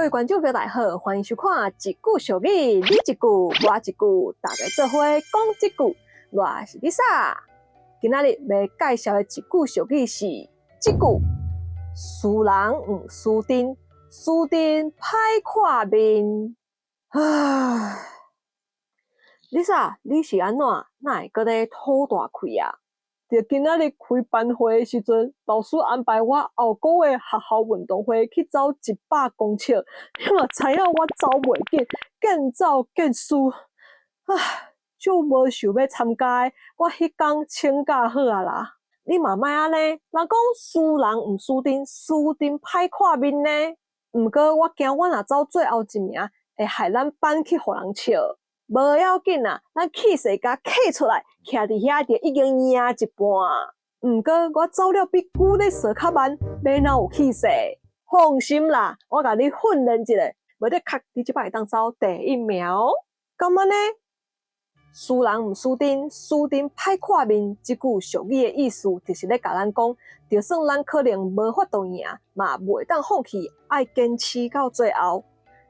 各位觀眾朋友大家好，歡迎收看《一句俗語》，你一句我一句，大家做伙講這句。我是 Lisa，今仔日欲介紹的一句俗語是這句：輸人毋輸陣，輸陣歹看面。唉，Lisa，你是按怎？哪會閣咧吐大氣啊？佇今仔日開班會的時陣，老師安排我後個月學校運動會去走100公尺，你嘛知影我走袂緊，見走見輸，唉，足無想欲參加的。我彼工請假好啊啦。你嘛莫按呢，人講輸人毋輸陣，輸陣歹看面呢。毋過我驚我若走最後一名，會害咱班去予人笑。無要緊啦，咱氣勢共揢出來，徛佇遐就已經贏一半。毋過我走了比久咧踅較慢，欲哪有氣勢？放心啦，我共你訓練一下，無的確你這擺會當走第一名哦。敢按呢？輸人毋輸陣，輸陣歹看面。這句俗語的意思，就是咧共咱講，就算咱可能無法度贏，嘛袂當放棄，愛堅持到最後。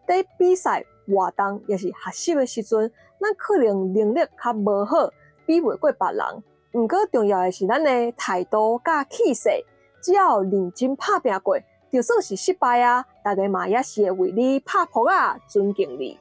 佇比賽、活動抑是學習的時陣，咱可能能力較無好，比袂過別人。毋過重要的是咱的態度佮氣勢，只要認真拍拚過，就算是失敗啊，大家嘛猶是會為你拍噗仔，尊敬你。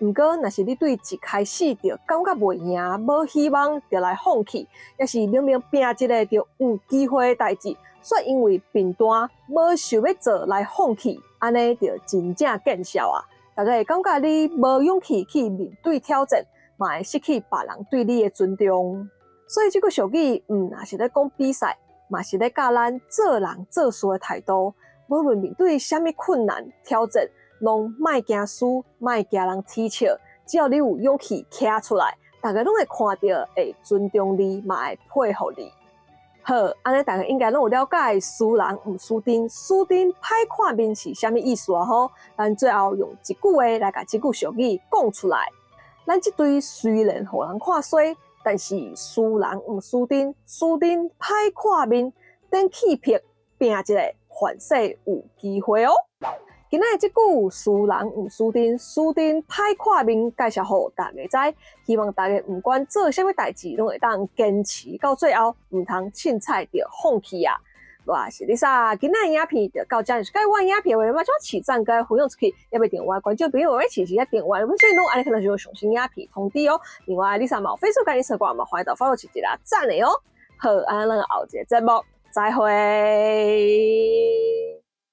毋過，若是你對一開始就感覺袂贏、無希望，就來放棄，抑是明明拚一下就有機會的代誌，卻因為貧惰無想欲做來放棄，按呢就真正見笑啊！大家會感覺你無勇氣去面對挑戰，嘛會失去別人對你的尊重。所以這句俗語，毋但是咧講比賽，嘛是咧教咱做人做事的態度。無論面對啥物困難挑戰，攏莫驚輸，莫驚人恥笑。只要你有勇氣徛出來，大家攏會看著，會尊重你，嘛會佩服你。好，按呢大家應該攏有了解，輸人毋輸陣，輸陣歹看面是啥物意思啊？吼，咱最後用一句話來共這句俗語講出來。咱這隊雖然予人看衰，但是輸人毋輸陣，輸陣歹看面，等氣魄拚一下，凡勢有機會哦。今仔日這句輸人毋輸陣，輸陣歹看面，介紹予大家知。希望大家毋管做啥物代誌，攏會當堅持到最後，毋通凊彩就放棄啊！我是 Lisa，今仔日影片就到這，喜歡我影片的話，請讚佮分享出去，猶未訂閱觀眾朋友，會持續訂閱，所以攏按呢可能就有上新影片通知哦。另外，Lisa 嘛有 Facebook 佮 Instagram 嘛，歡迎到 follow 一下讚的哦。好，按呢咱後一個節目再會。